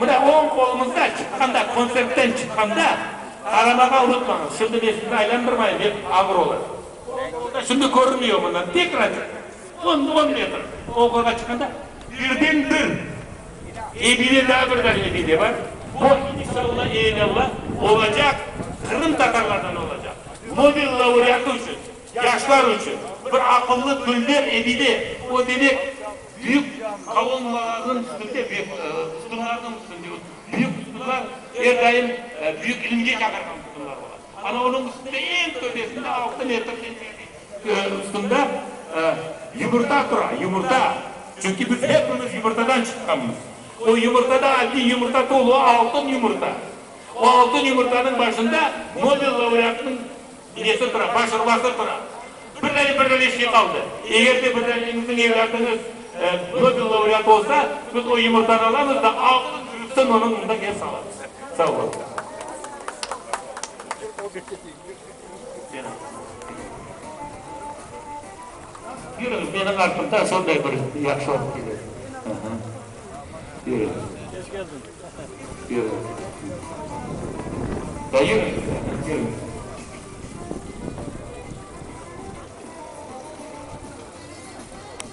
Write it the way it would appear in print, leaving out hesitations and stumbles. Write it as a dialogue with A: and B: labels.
A: Mına, oñ qolumızda çıqqanda, kontsertten çıqqanda, qaramağa unutmañız. Şimdi men sizni aylandırmayım, pek ağır olur. Oñ qolda şimdi körünmiyor mından, pek razik, on, on metr oñ qolğa çıqqanda, birden bir ebide, daa bir dane ebide bar. Bu, inşalla, evelâlla, olacaq, qırımtatarlardan olacaq Nobel laureatı içün. Yaşlar içün bir aqıllı dülber ebide, o demek, büyük kolonnalarnıñ üstünde, büyük sütunlarnıñ üstünde, büyük sütunlar er daim büyük ilimge çağırğan sütunlar ola. Ana onıñ üstünde, eñ töpesinde, altı metrden ziyade üstünde yumurta tura, yumurta. Çünki biz hepimiz yumurtadan çıqqanmız. O yumurta da adiy yumurta tuvul, o altın yumurta. O altın yumurtanıñ başında Nobel laureatınıñ Nesi tura, baş urbası tura. Bir dane bir dane şey qaldı. Eger de bir daneñizniñ evlâdıñız Nobel laureatı olsa, biz o yumurtanı alamız da altın griften onıñ mında kelip salamız. Sağ oluñ. Yürüñiz, menim artımdan şonday bir yahşı olıp kelir. Yürüñiz. Yürüñiz. Da yürüñiz, yürüñiz.